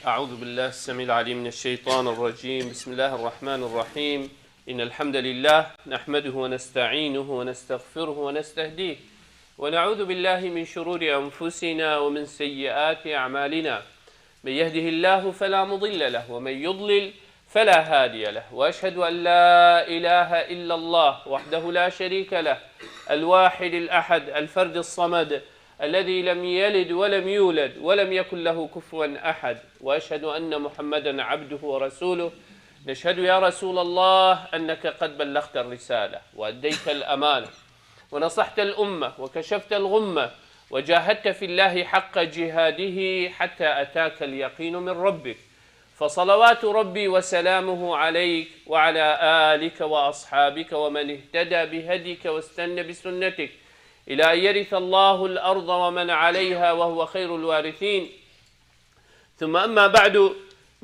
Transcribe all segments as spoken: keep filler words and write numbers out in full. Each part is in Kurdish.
أعوذ بالله السميع العليم من الشيطان الرجيم. بسم الله الرحمن الرحيم. إن الحمد لله نحمده ونستعينه ونستغفره ونستهديه، ونعوذ بالله من شرور أنفسنا ومن سيئات أعمالنا. من يهده الله فلا مضل له، ومن يضلل فلا هادي له، وأشهد أن لا إله إلا الله وحده لا شريك له، الواحد الأحد، الفرد الصمد، الذي لم يلد ولم يولد ولم يكن له كفوا أحد، وأشهد أن محمدا عبده ورسوله. نشهد يا رسول الله أنك قد بلغت الرسالة وأديت الأمانة ونصحت الأمة وكشفت الغمة وجاهدت في الله حق جهاده حتى أتاك اليقين من ربك، فصلوات ربي وسلامه عليك وعلى آلك وأصحابك ومن اهتدى بهديك واستن بسنتك إلى أن يرث الله الأرض ومن عليها وهو خير الوارثين. ثم أما بعد،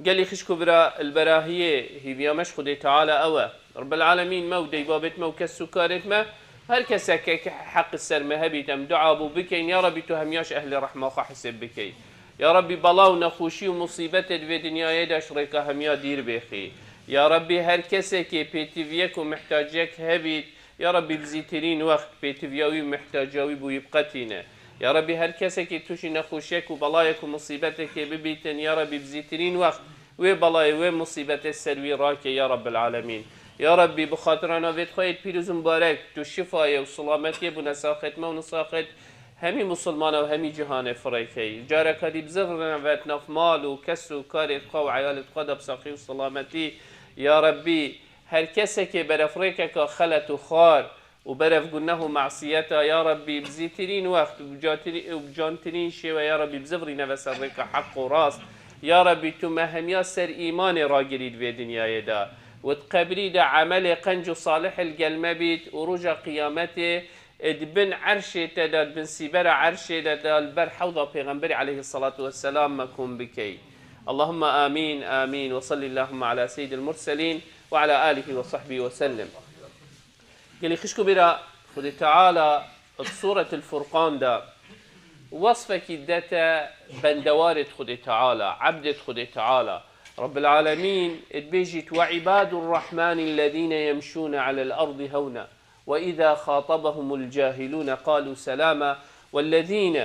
gelî xişk û bira, li berahiyê hîviya me ji Xwedê Teala ew e. Rabbil Alemîn me û deybabêt me û kes û karêt me, her kesek ke heq ser me hebît, em dua bû bikeyin, ya Rabbî tu hemiya ji ehlê rehma xwe hisêb bikey. Ya Rabbî bela û nexweşî û musîbetê di vê dinyayê de ji rêka hemiya dîr bêxî. Ya Rabbî her kesekê pêtiviyek û mihtaciyek hebît, ya Rabbî bi zîtirîn wext pêtiviya wî û mihtaciya wî bûyî biqetîne. Ya Rabbî her kesekê tûşî nexweşiyek û belayek û musîbetekê bibîtin, ya Rabbî bi zîtirîn wext wê belayê, wê musîbetê ser wî rake, ya Rabbil Alemîn. Ya Rabbî bi xatira navêt xwe yêt pîroz û mibarek, tu şifayê û silametiyê bûne saxêt me û nisaxêt hemî musulmana û hemî cîhanê firêkey. Careka dî bizivirine vet nav mal û kes û karêt xwe û eyalêt xwe de bi saxî û silametî. Ya Rabbî, her kesekê berefrêkeka xelet û xar û berev guneh û masiyeta, ya Rabbî, bi zîtirîn wext û bi catirî-, û bi cantirîn şêwe, ya Rabbî, bizivirîne ve ser rêka heq û rast. Ya Rabbî, tu me hemiya ser îmanê ragirî di vê dinyayê de. Û di qebrî de emelê qenc û salih li gel me bît û roja qiyametê di bin erşê te de, di bin sîbera erşê de de li ber hewda Pêxemberê aleyhissalatu vesselam me kom bikey. اللهم آمين، آمين. وصل اللهم على سيد المرسلين وعلى آله وصحبه وسلم. Gelî xişk û bira, Xwedê Teala di Sûretil Furqan de wesfekî dete bendewarê Xwedê Teala, ebdê Xwedê Teala. Rabbil Alemîn dibêjît: "وعباد الرحمن الذين يمشون على الأرض هونا وإذا خاطبهم الجاهلون قالوا سلاما والذين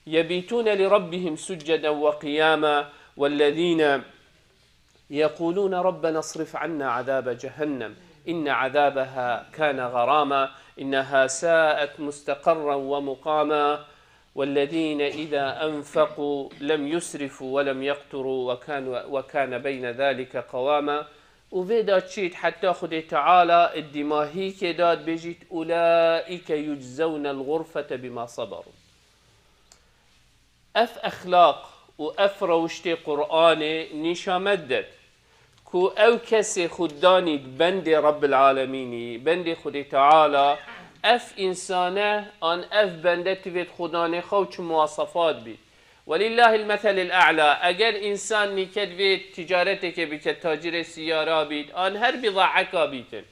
يبيتون لربهم سجدا وقياما والذين يقولون ربنا اصرف عنا عذاب جهنم إن عذابها كان غراما إنها ساءت مستقرا ومقاما والذين إذا أنفقوا لم يسرفوا ولم يقتروا وكان، وكان بين ذلك قواما." Û vê de çît heta Xwedê Teala di dîmahîkê de dibêjît: "أولئك يجزون الغرفة بما صبروا." Ev exlaq û ev rewiştê Qur'anê nîşa me didet ku ew kesê xwe danî di bendê Rabbil Alemînî, bendê Xwedê Teala, ev însane an ev bende tivêt xwedanê xwe û çi muwasefat bît. Welillahil meselil a'la, eger însan nîket vê ticaretekê bike, tacirê siyara bît, an her bidaeka bîtin,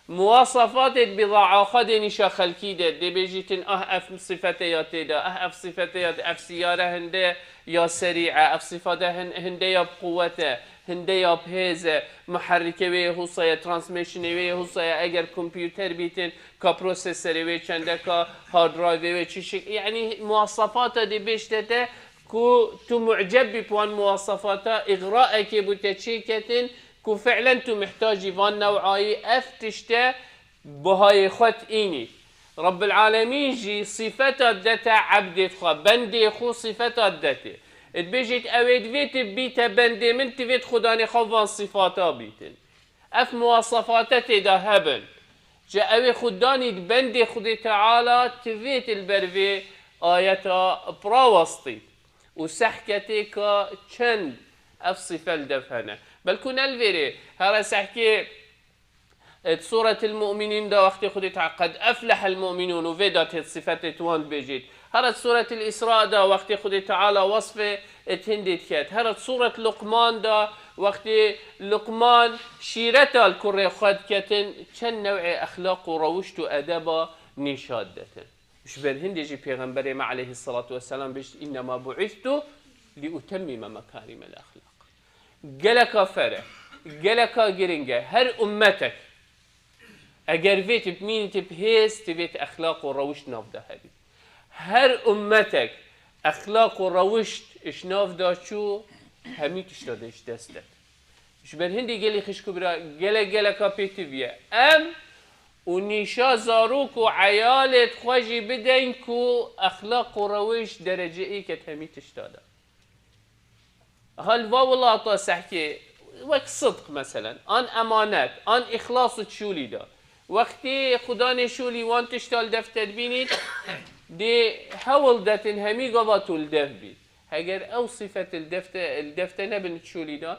muwasafatê di bidaaxa dê nîşa xelkî de, dê bêjîtin, ah, ev sifete ya tê de, ah, ev sifete ya, ev siyare hinde ya serî e, ev sifete hin-, hinde ya bi quwet e, hinde ya bi hêz e, muherrikê wê yê husa ye, transmissionê wê yê husa ye, eger kompûter bîtin, ka prosesorê wê çendeka, hard driveê wê çi şik-, yanî muwasafata dê bêjte te ku tu muceb bî bi wan muwasafata, îgraekê bo te çêketin, ku fi'len tu mihtacî van new'ayî ev tişte bihayê xwe tînî. Rabbil Alemîn jî sifeta dete ebdê xwe, bendê xwe sifeta dete. Dibêjit, ew ê divê tu bîte bendê min, tu vê xwedanê xwe van sifata bîtin. Ev muwasafate tê de hebin. Ji ew ê xwedanî di bendê Xwedê Teala tu vê tu li ber vê ayeta pira westî. Û sehketê ka çend ev sife li dev hene. Belkû ne li vêrê, here sehkê, e, di Sûretil Mu'minîn de wextê Xwedê Teala qed eflehel mu'minûn û vê de tê sifetê tu wan dibêjît. Here di Sûretil Îsra de wextê Xwedê Teala wesfê, e, hindê diket. Here di Sûret Luqman de wextê Luqman şîreta li kurê xwe diketin, çend new'ê exlaq û rewişt û edeba nîşa didetin. Ji ber hindê jî Pêxemberê me aleyhisselatu vesselam bêjt, "Înnema bu'îstu لِأُتَمِّمَ مَكَارِمَ الْأَخْلَاقِ. Geleka fer e, geleka giring e. Her ummetek, eger vê tip mînî tip hêz, ti vê ti exlaq û rewişt nav de hebî. Her ummetek exlaq û rewişt iş nav de çû, hemî tişta de iş dest de. Ji ber hindê gelî xişk û bira, gelek geleka pê tiviye. Em û nîşa zarok û eyalê xwe jî bideyn ku exlaq û rewişt dereceyê ket hemî tişta de. Hal va wilata sehkê, wek sidq meselen, an emanet, an îxlas û şûlî de. Wextê xudanê şûlî wan tişta li defter bînît, dê hewl detin hemî gava tu li def bît. Heger ew sifet li defte, li defte nebin şûlî de,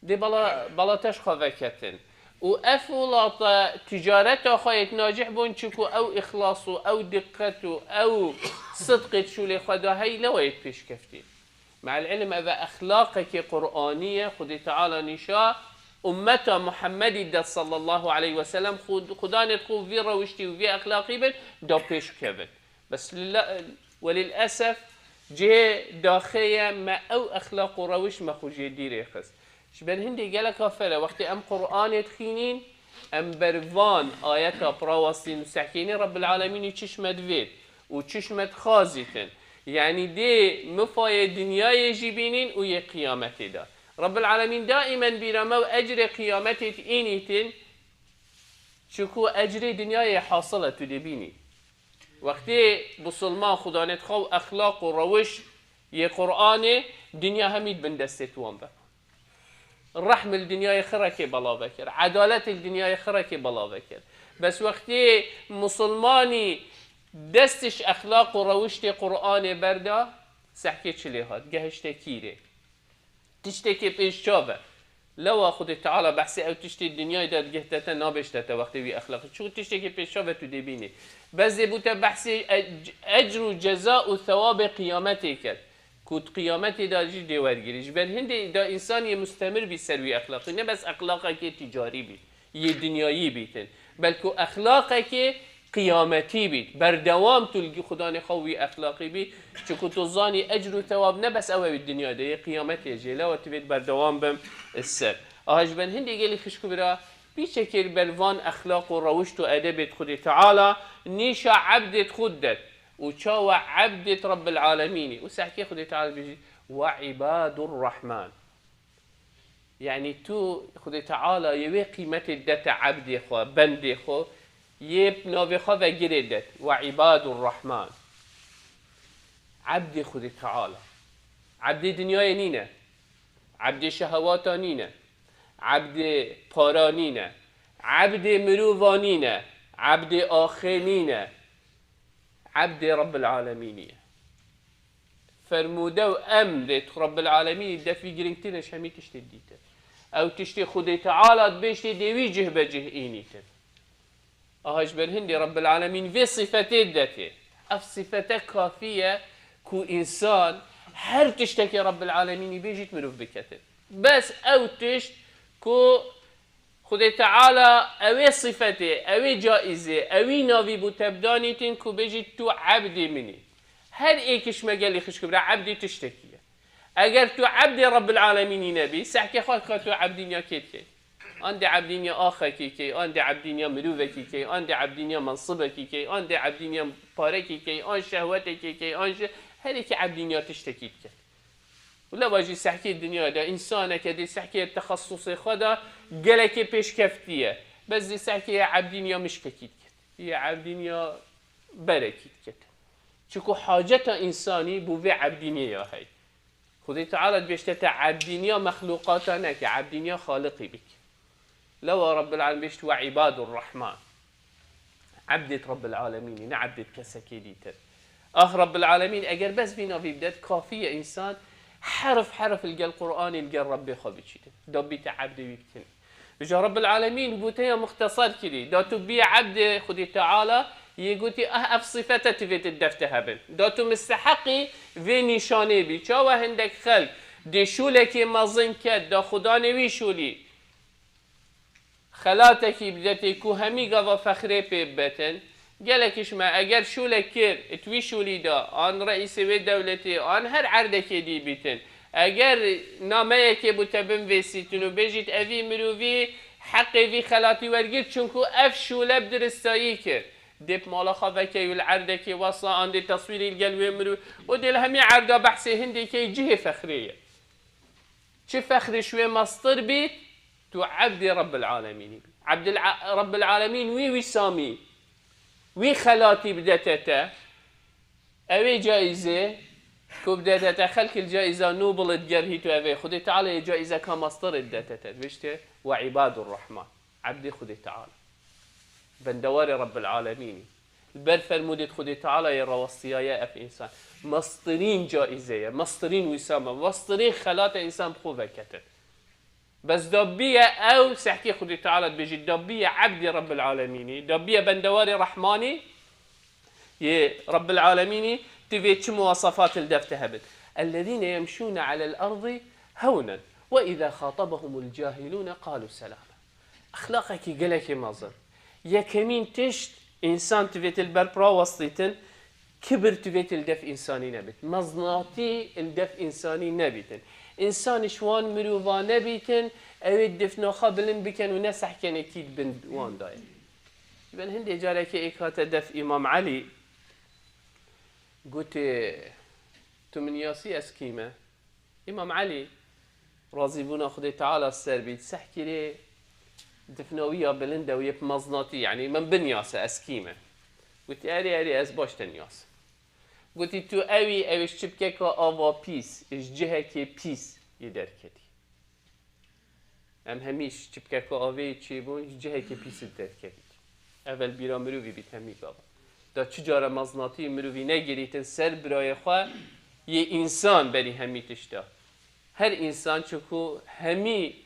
dê bala, bala teş xwe veketin. Û ev wilata ticareta xwe yê nacih bûn, çiku ew îxlas û ew diqqet û ew sidqê şûlê xwe da hey lewa yê pêşkeftî. Me'el ilm ev exlaqekê Qur'anî ye, Xwedê Teala nîşa ummeta Muhammedî de sallallahu aleyhi ve sellem xu-, xudanê xwe vî rewiştî û vî exlaqî bin da pêş bikevin. Bes lila-, welîl esef cihê daxê ye me ew exlaq û rewiş me xwe jê dîrê xist. Ji ber hindê geleka fer e, wextê em Qur'anê dixînîn, em ber van ayeta pirawastîn û sehkênî Rebbil Alemînî çiş me divêt û çiş me dixazîtin. Yanî dê mifayê dinyayê jî bînîn û yê qiyametê de. Rebbil Alemîn daîmen bîra me û ecrê qiyametê dînîtin, çiku ecrê dinyayê hasil e tu dê bînî. Wextê Musulman xudanê dixwe û exlaq û rewiş yê Qur'anê, dinya hemî di bin destê wan be. Rehm li dinyayê xirekê bela vekir, edalet li dinyayê xirekê bela vekir. Bes wextê Musulmanî destiş exlaq û rewiştê Qur'anê berda, sehkê çi lê hat, gehişte kîrê. Tiştekê pêşçav e. Lewa Xwedê Teala behsê ew tiştê dinyayê de digihte te, nabêjte te wextê wî exlaqî. Çiku tiştekê pêşçav e tu dê bînî. Bes dê bû te behsê ec-, ecr û ceza û thewabê qiyametê ket. Ku di qiyametê de jî dê wergirî. Ji ber hindê da însan yê mustemir bî ser wî exlaqî. Ne bes exlaqekê ticarî bî, yê dinyayî bîtin. Belku exlaqekê qiyametî bît. Berdewam tu li Xudanê xwe wî exlaqî bî. Çiku tu zanî ecr û thewab ne bes ew e wî dinyayê de, yê qiyametê jî. Lewa tu vêt berdewam bim ser. Aha ji ben hindê gelî xişk û bira, bî çekêr ber van exlaq û rewişt û edebêt Xwedê Teala, nîşa ebdêt xwe didet. Û çawa ebdêt Rebbil Alemînî. Û sehkê Xwedê Teala bêjî, "Ve ibadur Rahman." Yanî tu Xwedê Teala yê wê qîmetê dete ebdê xwe, bendê xwe, yê navê xwe ve girê det. Ve ibadur Rahman. Ebdê Xwedê Teala. Ebdê dinyayê nîne. Ebdê şehewata nîne. Ebdê para nîne. Ebdê mirova nîne. Ebdê axê nîne. Ebdê Rebbil Alemînî ye. Fermûde û emrê tu Rebbil Alemînî defî giringtir e ji hemî tiştê dîtir. Ew tiştê Xwedê Teala dibêjtê dê wî cih be cih înîtir. Aha ji ber hindê Rebbil Alemîn vê sifetê detê. Ev sifete kafî ye ku însan her tiştekê Rebbil Alemînî bêjît mirov biketin. Bes ew tişt ku Xwedê Teala ewê sifetê, ewê caîzê, ewî navî bû te bidanîtin ku bêjî tu ebdê min î. Her êkiş me gelî xişk bira ebdê tiştekî ye. Eger tu ebdê Rebbil Alemînî nebî, sehkê xwe ka tu ebdîniya kê dikey? An dê ebdîniya axekî key, an dê ebdîniya mirovekî key, an dê ebdîniya mensibekî key, an dê ebdîniya parekî key, an şehwetekî key, an ji her êkî ebdîniya tiştekî diket. Û lewa jî sehkê dinyayê de, însaneke dê sehkê texesusê xwe de gelekê pêşkeftî ye. Bes dê sehkê yê ebdîniya mişkekî diket. Yê ebdîniya berekî diket. Çiku haceta însanî bo vê ebdîniyê ya hey. Xwedê Teala dibêjte te ebdîniya mexlûqata neke, ebdîniya Xaliqî bik. Lewa Rebbil Alemîn bêjt, "Ve ibadur Rahman." Ebdêt Rebbil Alemînî, ne ebdêt kesekê dîtir. Ah Rebbil Alemîn, eger bes vî navî bidet, kafî ye însan herf herf li gel Qur'anê li gel Rebbê xwe biçîtin. Da bîte ebdê wî bikin. Ji Rebbil Alemîn gote ya muxtesar kirî. Da tu bî ebdê Xwedê Teala, yê gotî, "Ah, ev sifete tu vê di defte hebin." Da tu misteheqî vê nîşanê bî. Çawa hindek xelk dê şûlekê mezin ket, da xudanê wî şûlî. Xelatekî bidetê ku hemî gava fexrê pê bibetin, Gelek ji me eger şûlek kir, it wî şûlî de, an reîsê wê dewletê, an her erdekê dî bîtin, eger nameyekê bo te binvêsîtin û bêjît, evî mirovî heqê vî xelatî wergir, çunku ev şûle bi diristayî kir. Dê bi mala xwe vekey û li erdekê wesa, an dê teswîrî li gel wê mirov û dê li hemî erda behsê hindê key, cihê fexrê ye. Çi fexrê ji wê mestir bît, tu ebdê Rebbil Alemînî bî. Ebdil A-, Rebbil Alemîn wî wî samî, wî xelatî bidete te. Ew ê caîzê ku bidete te, xelk il caîza nû bilit gerhî tu ev ê. Xwedê Teala yê caîzeka mestir ê didete te. Dibêjte, "We îbadur Rehman." Ebdê Xwedê Teala. Bendewarê Rebbil Alemînî. Li ber fermûdê Xwedê Teala yê rawestiyaye ev însan. Mestirîn caîze ye, mestirîn wîsam e, mestirîn xelat e însan bi xwe veketin. Bes dabiye ew sehkê Xwedê Teala dibêjî, dabiye ebdê Rebbil Alemînî, dabiye bendewarê Rehmanî yê Rebbil Alemînî, tu vê çi muwasafat li def te hebit. "Ellezîne yemşûne alel erdî hewnen ve îzâ xatabahumul cahilûne qalû selâma." Exlaqekî gelekî mezin. Yekemîn tişt, însan divêt li ber pira westîtin, kibir divêt li def însanî nebit. Meznatî li def însanî nebîtin. Însan ji wan mirova nebîtin, ew ê difna xwe bilind bikin û ne sehkenekî di bin wan de ye. Ji ber hindê carekê êk hate def Îmam Elî, gotê, "Tu min yasî ez kî me?" Îmam Elî, razîbûna Xwedê Teala ser bît, sehkirê difna wî ya bilind e û yê bi meznatî, yanî min binyase, ez kî me. Gotî, "Erê, erê, ez baş te niyasim." Gotî, "Tu ewî, ew ê ji çipkeka ava pîs, ji cihekê pîs yê derketî." Em hemî ji çipkeka avê yê çêbûn, ji cihekê pîs derkevît. Ev el bîra mirovî bît hemî gava. Da çi cara meznatî mirovî negirîtin ser birayê xwe yê însan berî hemî tişta. Her însan, çunku hemî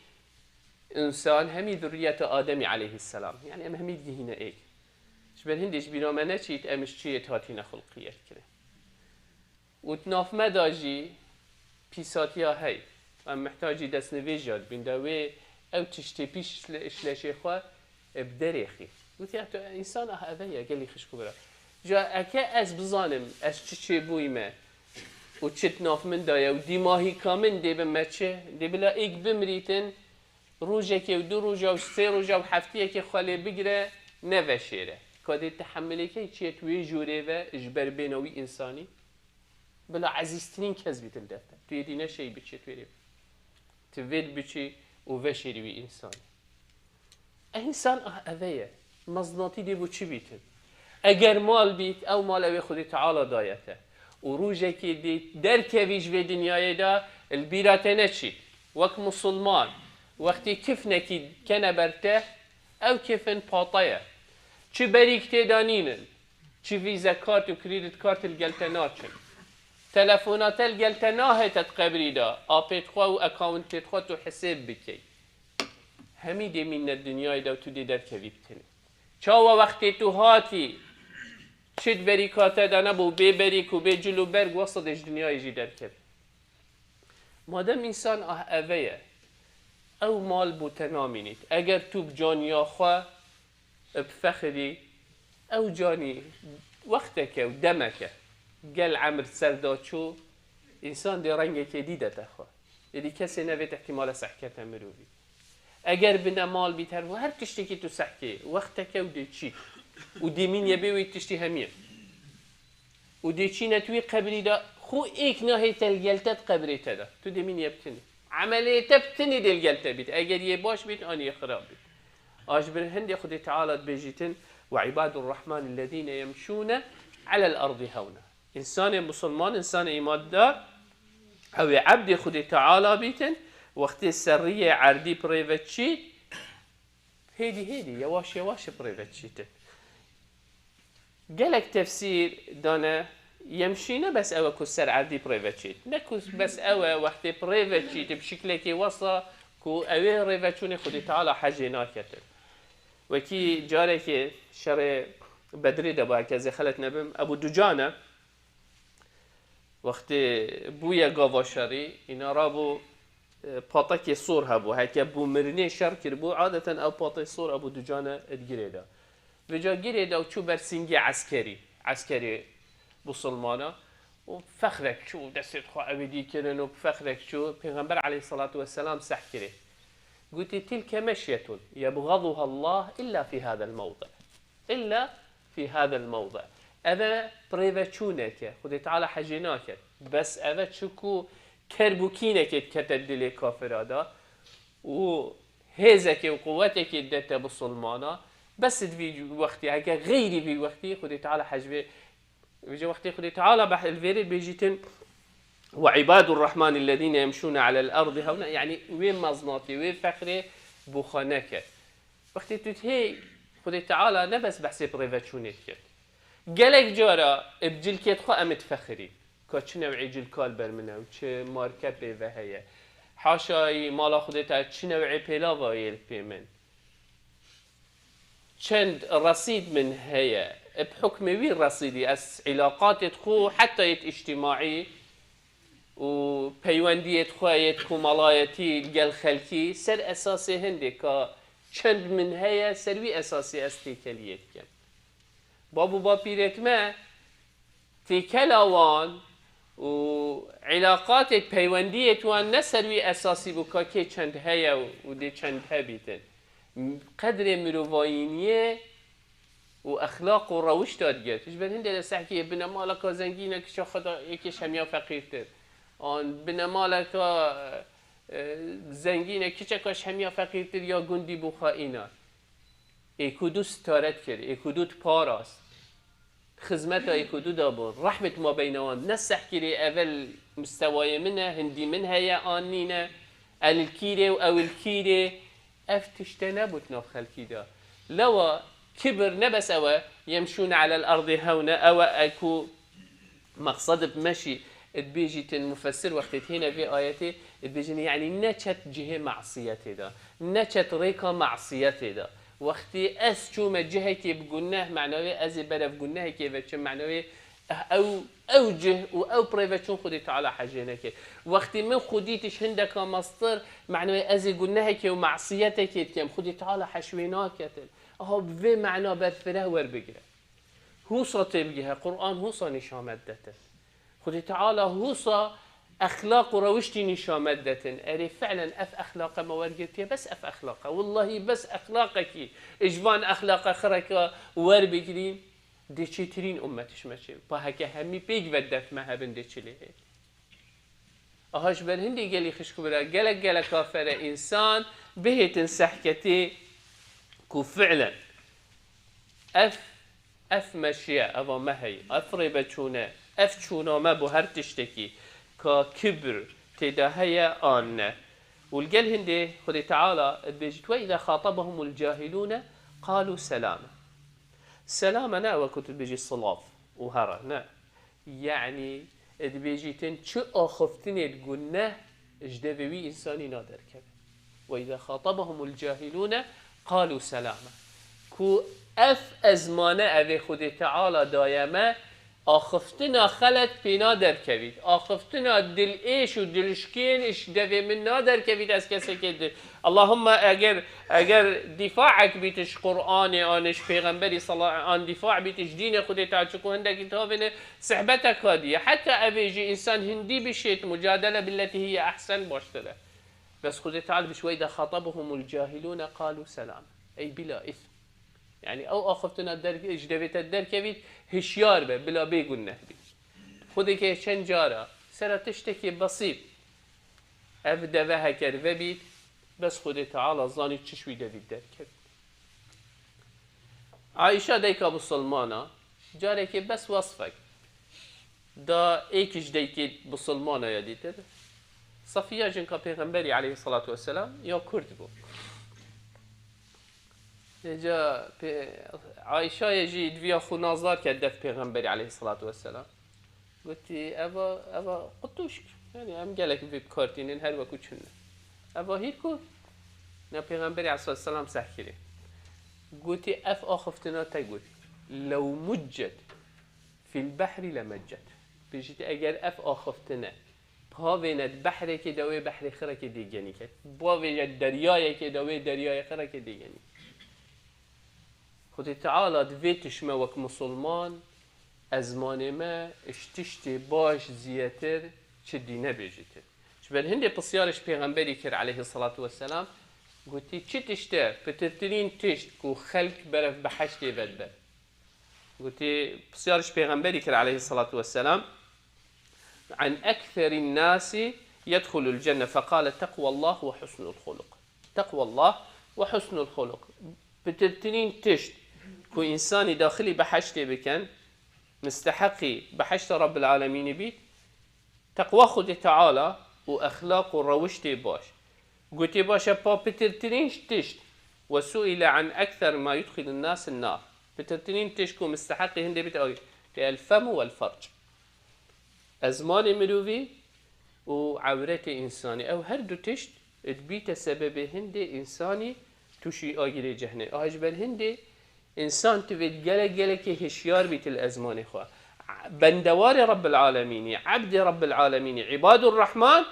însan, hemî zurriyeta Ademî aleyhisselam. Yani em hemî digihîne êk. Ji ber hindê ji bîra me neçît, em ji çi yê hatîne xulqiyet kirin. Û di nav me de jî pîsatiya heye. Em mihtacî destnivêja dibin, de wê ew tiştê pîs ji le-, ji leşê xwe, e, bi derê xî. Gotiye, "Tu însan ah eve ye, gelî xişk û bira. Ja eke ez bizanim, ez çi çêbûyî me û çi di nav min de ye û dîmahîka min dê bi me çi, dê bila êk bimirîtin, rojekê û du roja û sê roja û heftiyekê xwe lê bigire, neveşêre. Ka dê tehemilê key çi yê tu wê jûrê ve ji ber bêna wî însanî?" Bila ezîztirîn kes bît li def te. Tu yê dî neşeyî biçî, tu yê rê. Tu vê biçî û veşêrî wî însanî. E, însan ah eve ye. Meznatî dê bo çi bîtin? Eger mal bît, ew mal ew ê Xwedê Teala daye te. Û rojekê dê derkevî ji vê dinyayê de, li bîra te neçît. Wek misilman, wextê kifnekî kene ber te, ew kifin pate ye. Çi berîk tê de nînin. Çi vîze kart û krîdît kart li gel te naçin. Telefona te li gel te nahête di qebrî de, apê xwe û accountê xwe tu hisêb bikey. Hemî dê mîne dinyayê de û tu dê derkevî bi tenê. Çawa wextê tu hatî, çi di berîka te de nebû, bê berîk û bê cil û berg, wesa dê ji dinyayê jî derkevî. Madem însan ah eve ye, ew mal bo te namînît. Eger tu bi caniya xwe bi fexirî, ew canî wexteke û demeke gel emir ser da çû, însan dê rengekê dî dete xwe. Êdî kesê nevêt ihtimale sehkete mirovî. Eger bine mal bît her, her tiştekî tu sehkê, wexteke û dê çît. Û dê mîniye bê wê tiştî hemî ye. Û dê çîne tu wî qebrî de, xwe êk nahête li gel te di qebrê te de. Tu dê mîniye bi tinî. Emelê te bi tinî dê li gel te bît. Eger yê baş bît, an yê xirab bît. A ji ber hindê Xwedê Teala dibêjîtin, "Ve îbadur Rehmanî lezîne yemşûne alel erdî hewna." Însanê musulman, însanê îmandar, ew ê ebdê Xwedê Teala bîtin, wextê ser riyê erdî bi rê ve çît, hêdî hêdî, yewaş yewaş bi rê ve çîtin. Gelek tefsîr dane, yemşîne bes ew e ku ser erdî bi rê ve çît. Ne ku bes ew e, wextê bi rê ve çît, bi şiklekê wesa ku ew ê rêveçûnê Xwedê Teala hejê naketin. Wekî carekê şerê Bedrê de bû, heke ez ê xelet nebim, Ebû Ducane, wextê bûye gava şerî, îna rabû, e, patekê sor hebû. Heke bû mirinê şer kiribû, adeten ew patê sor Ebû Ducane digirê de. Vêca girê da û çû ber sîngê eskerî, eskerê Musulmana û fexrek çû û destê xwe ewêdî kirin û fexrek çû, Pêxember aleyhissalatu vesselam seh kirê. Gotî, "Tilke meşyetun yebğaduha Allah illa fi hadel mewdi." Illa fi hadel mewdi. Eve pirêveçûneke, Xwedê Teala hecê naket. Bes eve çiku kerb û kînekê dikete dilê kafira da û hêzekê û quwetekê didete bisilmana. Bes di vî wextî, heke xeyrî vî wextî Xwedê Teala hecbê, vêca wextê Xwedê Teala beh-, li vêrê bêjîtin, "Ve ibadur rahmanillezîne yemşûne alel ardi hewna", yanî wê meznatê, wê fexrê bo xwe neke. Wextê tu dihê Xwedê Teala ne bes behsê pirêveçûnê dikir. Gelek cara bi cilkêt xwe em difexirî. Ka çi new'ê cilka li ber min e û çi marke pê ve heye. Haşayî mala Xwedê Teala çi new'ê pêlava yê li pê min. Çend resîd min heye. Bi hukmê wî resîdî ez îlaqatê xwe heta yêt îctimaî û peywendiyê xwe yêt komalayetî li gel xelkî ser esasê hindê ka çend min heye, ser wî esasê ez têkeliyê dikim. Bab û bapîrêt me têkela wan û îlaqatê peywendiyêt wan ne ser wî esasî bû ka kê çend heye û dê çend hebîtin. Qedrê mirovayîniyê û exlaq û rewişta digirt. Ji ber hindê de sehkê binemaleka zengîn e kişa xwe da yekê ji hemiya feqîrtir. An binemaleka, e, zengîn e kiçeka ji hemiya feqîrtir ya gundî bû xwe îna. Êk û du sitaret kir, êk û du diparast. Xizmeta êk û du da bû. Rehmet ma beyna wan. Ne sehkirê evel mistewayê min e, hindî min heye an nîne. El kîrê û ew il kîrê. Ev tişte nebût nav xelkî de. Lewa kibir ne bes ew e, yemşûne alel erdî hewne, ew e ku mexsed bi meşî dibêjîtin mufessir wextê têne vê ayetê, dibêjin, yanî neçet cihê masiyetê de, neçet rêka masiyetê de. Wextê ez çûme cihekê bi guneh, manawê ez ê berev gunehekê veçim, manawê ew, ew cih û ew pirêveçûn Xwedê Teala hecê neke. Wextê min xwe dîtiş hindeka mestir, manawê ez ê gunehekê û masiyetekê dikim, Xwedê Teala heş wê naketin. Aha bi vê mana berfireh werbigire. Hûsa têbigihe, Quran hûsa nîşa me didetin. Xwedê Teala hûsa exlaq û rewiştî nîşa me didetin. Erê fi'len ev exlaqa me wergirtiye, bes ev exlaqa. Wellahî bes exlaqekî ji van exlaqa xireka werbigirîn. Dê çêtirîn ummet ji me çê. Pa heke hemî pêk ve def me hebin dê çi lê hê. Aha ji ber hindê gelî xişk bira, gelek gelek kafere însan bihêtin sehketê ku fi'len ev, ev meşiye, eva me heyî, ev rêbeçûne, ev çûna me bo her tiştekî ka kibir tê de heye an ne. Û li gel hindê Xwedê Teala dibêjit, "Ve îza xatabahumul cahilûne qalû selame." Selame ne ew e ku tu dibêjî silav û here, ne. Yanî, dibêjîtin çi axiftinê li guneh ji devê wî însanî naderkeve. "Ve îza xatabahumul cahilûne qalû selame." Ku ev ezmane evê Xwedê Teala daye me, axiftina xelet pê naderkevît. Axiftina dilêş û dilşikên ji devê min naderkevît, ez kesekê di-, Allahumma eger, eger dîfaek bît ji Qur'anê an ji Pêxemberî sala-, an dîfa bît ji dînê Xwedê Teala, çiku hindekî tavê ne sehbetek hadiye. Heta evê jî însan hindî bişêt, mucadele billeti hiye ehsen baştir e. Bes Xwedê Teala biş, "Ve îza xatabahumul cahilûne qalû selam." Ey bila îthm. Yanî ew axiftina der-, ji devê te derkevît, hişyar be, bila bê guneh bî. Xwedê ke çend cara, sera tiştekê besît, ev deve heker vebît, bes Xwedê Teala zanî çi ji wî devî derkevît. Ayşe dayika Musulmana, carekê bes wesfek da êk ji daykê Musulmana ya dîtir. Safiya jinka Pêxemberî aleyhissalatu vesselam ya Kurd bû. Îca pê-, Ayşayê jî diviya xwe nazdar ke def Pêxemberî aleyhissalatu vesselam. Gotî, "Eva, eva qutuşk. Yanî em gelek vê bi kar tînin, her weku çin ne. Eva hîr ku?" Na Pêxemberî aleyhissalatu vesselam sehkirê. Gotî, "Ev axiftina te got. Lew muccet fil behrî le meccet." Bêjît, eger ev axiftina pavêne di behrekê de wê behrê xirekê dê genî ket. Bavêje deryayekê de wê deryayê xirekê dê genî. Xwedê Teala divê tu ji me wek misilman, ezmanê me ji tiştê baş zîyetir çi dîne bêjîtir. Ji ber hindê pisyar ji pêxemberî kir aleyhisselatu vesselam, gotî, çi tişt e, pitirtirîn tişt ku xelk berev behiştê vedibe? Gotî, pisyar ji pêxemberî kir aleyhisselatu vesselam, "An ekserin nasi yedhulul cenne, feqale teqwallah ve husnul huluk." Teqwallah ve husnul huluk. Pitirtirîn tişt ku însanî daxilî behiştê bikin, misteheqî behişta Rabbil Alemînî bît, teqwa Xwedê Teala û exlaq û rewiştê baş. Gotê, baş e, pa pitirtirîn tişt, "Ve su'ile an ekser ma yudxilun nas nar." Pitirtirîn tişt ku misteheqî hindê bît, ew ê, "El femu vel ferc." Ezmanê mirovî û ewretê însanî. Ew her du tişt dibîte sebebê hindê însanî tûşî agirê cehnê. Aha ji ber hindê însan divê gelek gelekê hişyar bît li ezmanê xwe. Bendewarê Rabbil Alemînî, ebdê Rabbil Alemînî, îbadur Rahman,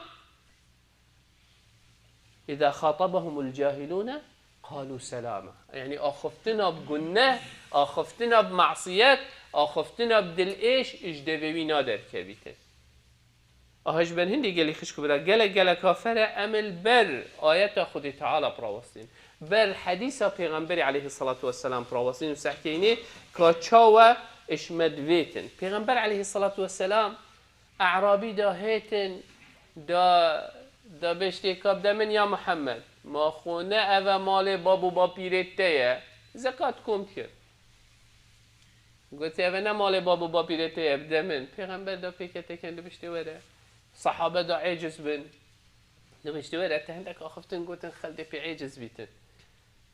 "Îza xatabahumul cahilûne qalû selâma." Yanî axiftina bi guneh, axiftina bi masiyet, axiftina bi dilêş ji devê wî naderkevîtin. Aha ji ber hindê gelî xişk û bira, gelek gelek kafere em li ber ayeta Xwedê Teala birawestîn. Ber hedîsa Pêxemberî aleyhisselatu vesselam birawestîn û sehkeynê ka çawa ji me divêtin. Pêxember aleyhisselatu vesselam E'rabî da hêtin, da, da bêjtê ka bide min ya Muhammed, ma xwe ne eve malê bab û bapîrê te ye, zekat kom kir. Gotê, eve ne malê bab û bapîrê te ye, bide min. Pêxember da pêketekin, dibêjtê were. Sahabe da êciz bin. Dibêjtê were, te hindek axiftin gotin xelkê pê êciz bîtin.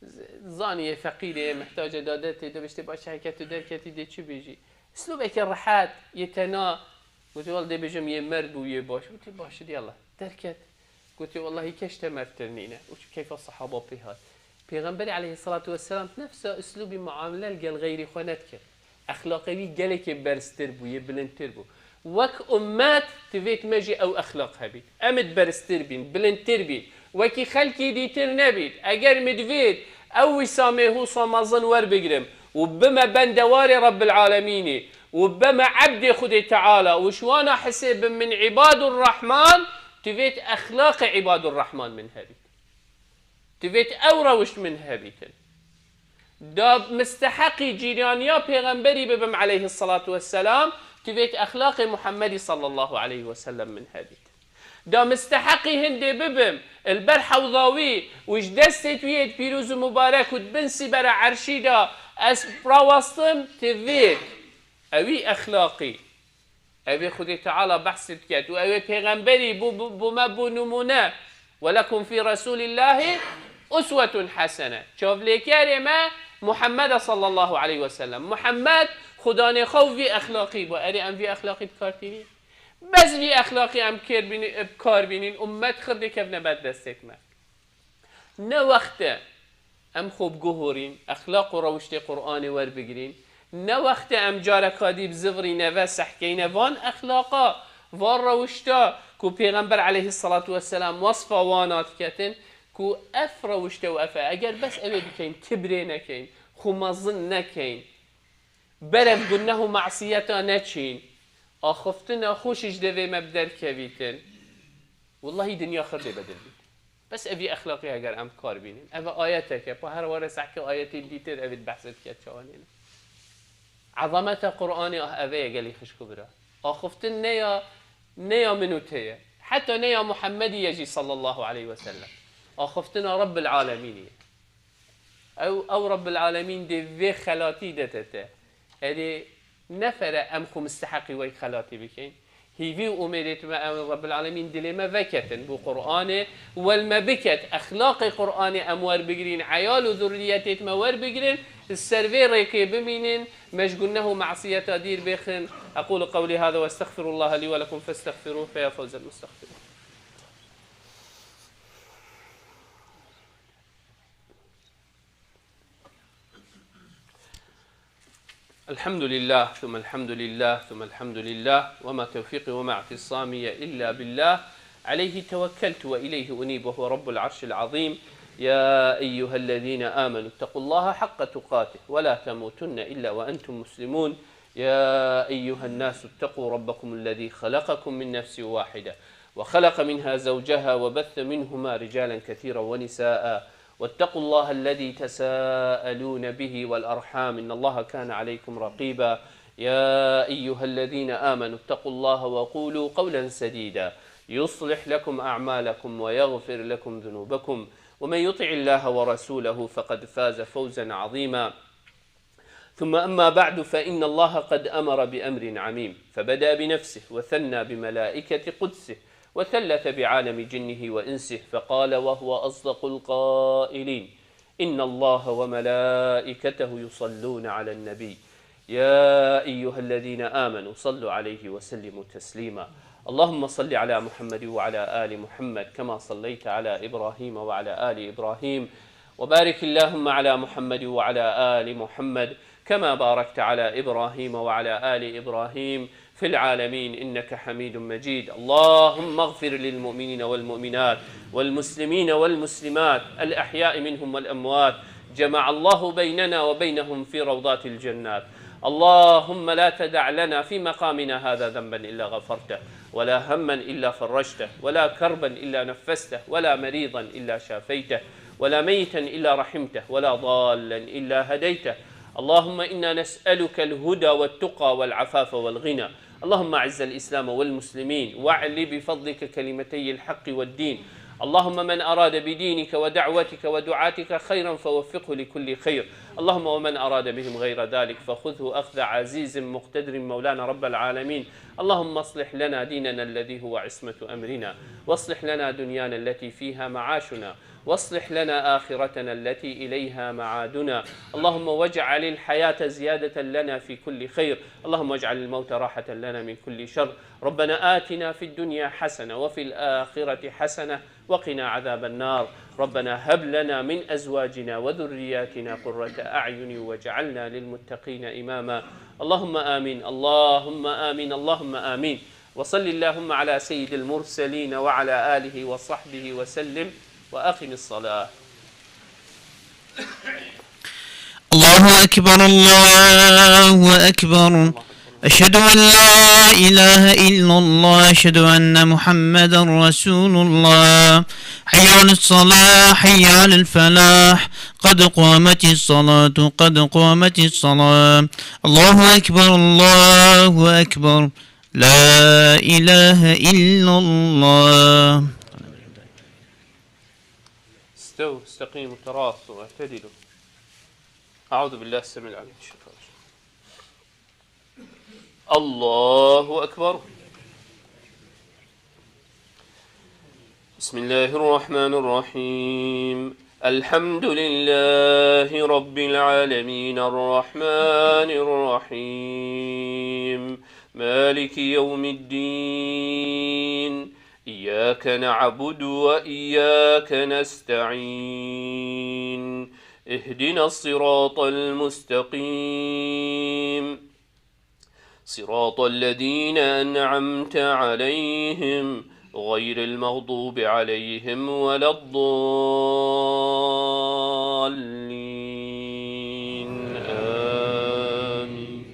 Z-, zanî yê feqîr e, yê mihtac e, da de tê, dibêjtê baş e, heke tu derketî dê çi bêjî? Uslûbeke rehet, yê tena. Gotê, wele dê bêjim yê merd bû, yê baş. Gotê, baş e, yallah, derket. Gotê, wellahî keş te merdtir nîne. Û çi keyfa sehaba pê hat. Pêxemberê aleyhisselatu vesselam nefsa uslûbî muamele li gel xeyrî xwe nedikir. Exlaqê wî gelekê berztir bû, yê bilindtir bû. Wek ummet divêt me jî ew exlaq hebît. Em id berztir bîn, bilindtir bîn. Wekî xelkî dîtir nebît. Eger min divêt ew wîsa mêhûsa mezin werbigrim û bime bendewarê Rebbil Alemînî û bime ebdê Xwedê Teala û ji wana hisê bim min îbadur Rehman, divêt exlaqê îbadur Rehman min hebît. Divêt ew rewişt min hebîtin. Da misteheqî cîraniya Pêxemberî bibim aleyhisselatu vesselam, divêt exlaqê Muhammedî sallallahu aleyhi ve sellem min hebîtin. Da misteheqî hindê bibim, li ber hewza wî û ji destê wî yê pîroz û mubarek û di bin sîbera erşî de ez rawestim, divêt ewî exlaqî. Ew ê Xwedê Teala behs diket û ew ê Pêxemberî bû, bû, bû me bû nimûne. "Ve lekum fî Resûlîllahî uswetun hesene." Çavlêkerê me Muhammed e sallallahu aleyhi ve sellem. Muhammed xudanê xwe û vî exlaqî bû. Erê, em vî exlaqî bi kar tînî? Bes vî exlaqî em kêr bînî-, bi kar bînîn, ummet xir dê kevne ber destêk me. Ne wext e em xwe biguhorîn, exlaq û rewiştê Qur'anê werbigirîn. Ne wext e em careka dî bizivirîne ve sehkeyne van exlaqa, van rewişta ku Pêxember aleyhisselatu vesselam wesfa wana diketin, ku ev rewişte û ev e. Eger bes ew ê bikeyn, kibrê nekeyn, xwe mezin nekeyn, berev guneh û masiyeta neçîn, axiftina xwe ji devê me bi derkevîtin, wellahî dinya xir dê bedil bît. Bes evî exlaqî eger em kar bînin. Ev ayetek e, pa her were sehke ayetên dîtir evî behs dike çawanîne. Ezameta Qur'anê ah eve ye gelî xişk û bira. Axiftin ne ya, ne ya min û te ye. Heta ne ya Muhammedî ye jî sallallahu aleyhi ve sellem. Axiftina Rabbil Alemînî ye. Ew, ew Rabbil Alemîn dê vê xelatî dete te. Erê, ne fere em xwe misteheqî wey xelatî bikeyn. Hîvî û umêdê me ew Rabbil Alemîn dilê me veketin. Bo Qur'anê wel me biket. Exlaqê Qur'anê em werbigirîn. Eyal û zurriyetê me werbigirin. Li ser vê rêkê bimînin. Me ji guneh û masiyeta dîr bêxin. أقول قولي هذا وأستغفر الله لي ولكم فاستغفروه فيا فوز المستغفرين. الحمد لله، ثم الحمد لله، ثم الحمد لله، وما توفيقي وما اعتصامي إلا بالله، عليه توكلت وإليه أنيب، وهو رب العرش العظيم، يا أيها الذين آمنوا اتقوا الله حق تقاته ولا تموتن إلا وأنتم مسلمون. يا أيها الناس اتقوا ربكم الذي خلقكم من نفس واحدة وخلق منها زوجها وبث منهما رجالا كثيرا ونساء واتقوا الله الذي تساءلون به والأرحام إن الله كان عليكم رقيبا. يا أيها الذين آمنوا اتقوا الله وقولوا قولا سديدا يصلح لكم أعمالكم ويغفر لكم ذنوبكم ومن يطع الله ورسوله فقد فاز فوزا عظيما. ثم أما بعد، فإن الله قد أمر بأمر عميم، فبدأ بنفسه وثنى بملائكة قدسه وثلث بعالم جنه وإنسه، فقال وهو أصدق القائلين: إن الله وملائكته يصلون على النبي، يا أيها الذين آمنوا صلوا عليه وسلموا تسليما. اللهم صل على محمد وعلى آل محمد كما صليت على إبراهيم وعلى آل إبراهيم، وبارك اللهم على محمد وعلى آل محمد كما باركت على إبراهيم وعلى آل إبراهيم في العالمين إنك حميد مجيد. اللهم اغفر للمؤمنين والمؤمنات والمسلمين والمسلمات الأحياء منهم والأموات، جمع الله بيننا وبينهم في روضات الجنات. اللهم لا تدع لنا في مقامنا هذا ذنبا إلا غفرته، ولا هما إلا فرجته، ولا كربا إلا نفسته، ولا مريضا إلا شافيته، ولا ميتا إلا رحمته، ولا ضالا إلا هديته. اللهم إنا نسألك الهدى والتقى والعفاف والغنى. اللهم أعز الإسلام والمسلمين، واعل بفضلك كلمتي الحق والدين. اللهم من أراد بدينك ودعوتك ودعاتك خيرا فوفقه لكل خير. اللهم ومن أراد بهم غير ذلك فخذه أخذ عزيز مقتدر مولانا رب العالمين. اللهم أصلح لنا ديننا الذي هو عصمة أمرنا، وأصلح لنا دنيانا التي فيها معاشنا، وأصلح لنا آخرتنا التي إليها معادنا. اللهم واجعل الحياة زيادة لنا في كل خير. اللهم واجعل الموت راحة لنا من كل شر. ربنا آتنا في الدنيا حسنة وفي الآخرة حسنة وقنا عذاب النار. ربنا هب لنا من أزواجنا وذرياتنا قرة أعين واجعلنا للمتقين إماما. اللهم آمين، اللهم آمين، اللهم آمين. وصل اللهم على سيد المرسلين وعلى آله وصحبه وسلم. وأقم الصلاة. الله أكبر، الله أكبر. أشهد أن لا إله إلا الله، أشهد أن محمدا رسول الله. حي على الصلاة، حي على الفلاح. قد قامت الصلاة، قد قامت الصلاة. الله أكبر، الله أكبر. لا إله إلا الله. استووا، استقيموا، تراصوا، اعتدلوا. أعوذ بالله السميع العليم من الشيطان الرجيم. الله أكبر. بسم الله الرحمن الرحيم. الحمد لله رب العالمين، الرحمن الرحيم، مالك يوم الدين، إياك نعبد وإياك نستعين، اهدنا الصراط المستقيم، صراط الذين أنعمت عليهم غير المغضوب عليهم ولا الضالين. آمين.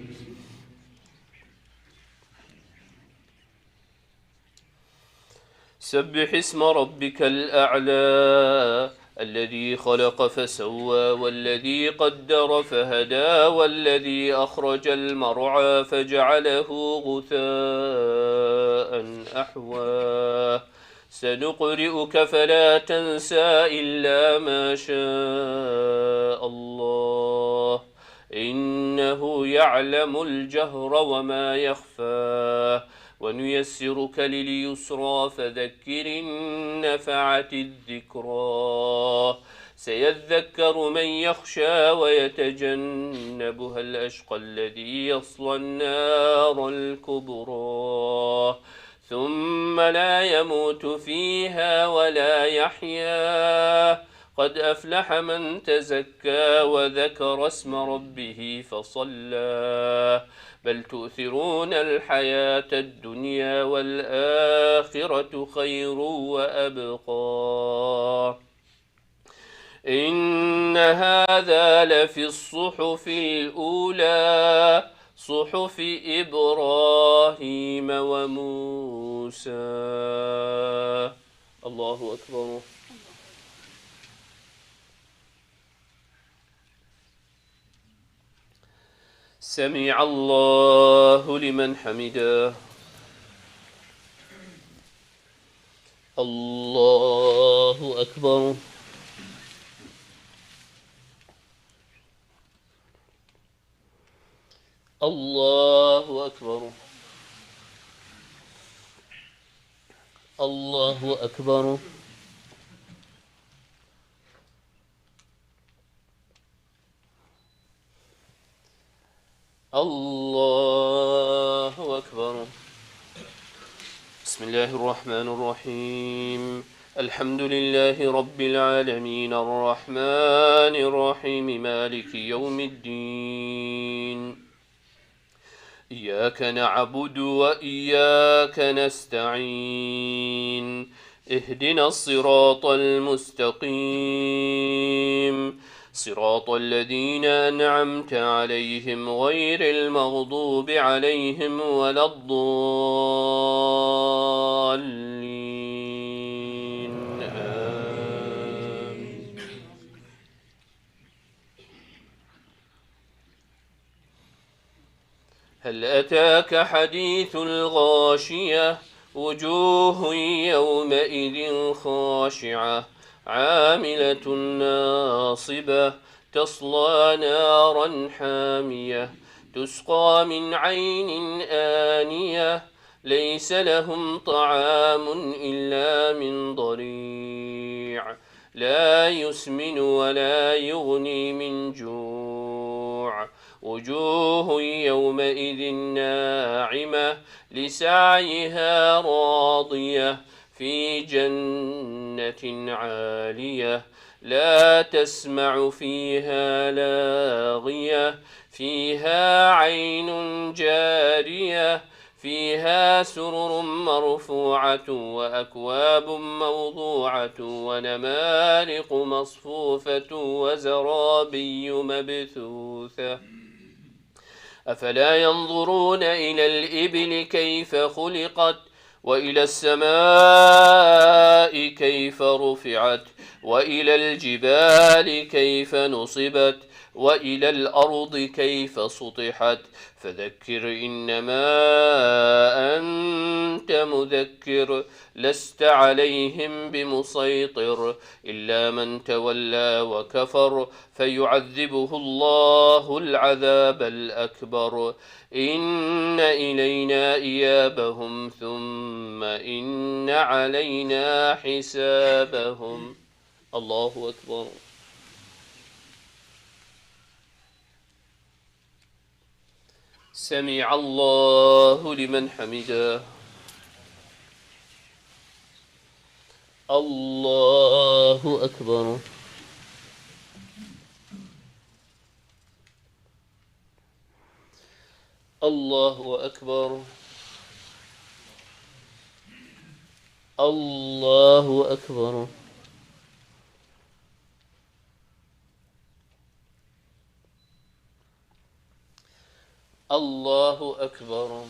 سبح اسم ربك الأعلى، الذي خلق فسوى، والذي قدر فهدى، والذي أخرج المرعى فجعله غثاء أحوى. سنقرئك فلا تنسى إلا ما شاء الله، إنه يعلم الجهر وما يخفى، ونيسرك لليسرى فذكر إن نفعت الذكرى، سيذكر من يخشى ويتجنبها الأشقى الذي يصلى النار الكبرى، ثم لا يموت فيها ولا يحيا، قد أفلح من تزكى وذكر اسم ربه فصلى، بل تؤثرون الحياة الدنيا والآخرة خير وأبقى. إن هذا لفي الصحف الأولى، صحف إبراهيم وموسى. الله أكبر. سمع الله لمن حمده. الله أكبر. الله أكبر. الله أكبر. الله أكبر. بسم الله الرحمن الرحيم. الحمد لله رب العالمين، الرحمن الرحيم، مالك يوم الدين. إياك نعبد وإياك نستعين. اهدنا الصراط المستقيم. صراط الذين أنعمت عليهم غير المغضوب عليهم ولا الضالين. آمين. هل أتاك حديث الغاشية. وجوه يومئذ خاشعة. عاملة ناصبة. تصلى نارا حامية. تسقى من عين آنية. ليس لهم طعام إلا من ضريع. لا يسمن ولا يغني من جوع. وجوه يومئذ ناعمة. لسعيها راضية. في جنة عالية. لا تسمع فيها لاغية. فيها عين جارية. فيها سرر مرفوعة وأكواب موضوعة ونمارق مصفوفة وزرابي مبثوثة. أفلا ينظرون إلى الإبل كيف خلقت وإلى السماء كيف رفعت وإلى الجبال كيف نصبت وإلى الأرض كيف سطحت. فذكر إنما أنت مذكر. لست عليهم بمسيطر. إلا من تولى وكفر. فيعذبه الله العذاب الأكبر. إن إلينا إيابهم ثم إن علينا حسابهم. الله أكبر. سمع الله لمن حمده. الله أكبر. الله أكبر. الله أكبر. الله أكبر.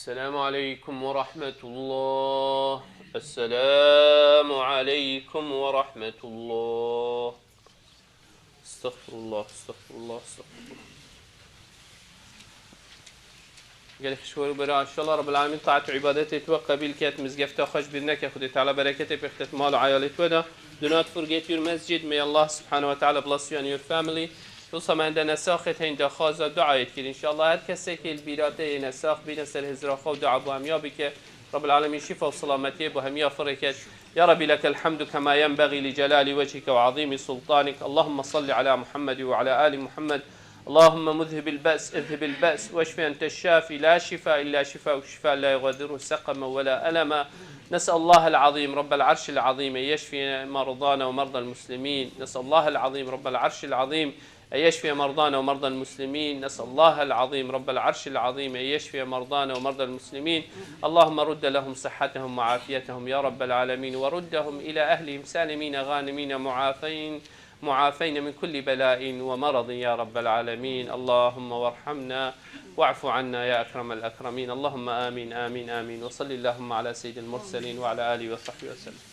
السلام عليكم ورحمة الله. السلام عليكم ورحمة الله. استغفر الله، استغفر الله، استغفر الله. Gelek xweş û bera, inşallah Rabbil Alemin taat û ibadetê tu we qebîl ket, mizgefta xwe ji bîr neke, Xwedê Teala bereketê pê xet mal û eyalê tu we de. Do not forget your masjid. May Allah subhanahu wa ta'ala bless you and your family. Wisa me hende nesaxê heyî daxwaza duayê dikir. Înşallah her kesekê li bîra te yê nesax bîne ser hizra xwe û dua bo em ya bike. رب العالمين، شفا وسلامتي بو هميا فركت. يا ربي، لك الحمد كما ينبغي لجلال وجهك وعظيم سلطانك. اللهم صل على محمد وعلى آل محمد. اللهم مذهب البأس، اذهب البأس، واشف أنت الشافي، لا شفاء إلا شفاءك، شفاء لا يغادر سقما ولا ألما. نسأل الله العظيم رب العرش العظيم أن يشفي مرضانا ومرضى المسلمين. نسأل الله العظيم رب العرش العظيم أن يشفي مرضانا ومرضى المسلمين. نسأل الله العظيم رب العرش العظيم أن يشفي مرضانا ومرضى المسلمين. اللهم رد لهم صحتهم وعافيتهم يا رب العالمين، وردهم إلى أهلهم سالمين غانمين معافين، معافين من كل بلاء ومرض يا رب العالمين. اللهم وارحمنا واعف عنا يا أكرم الأكرمين. اللهم آمين، آمين، آمين. وصل اللهم على سيد المرسلين وعلى آله وصحبه وسلم.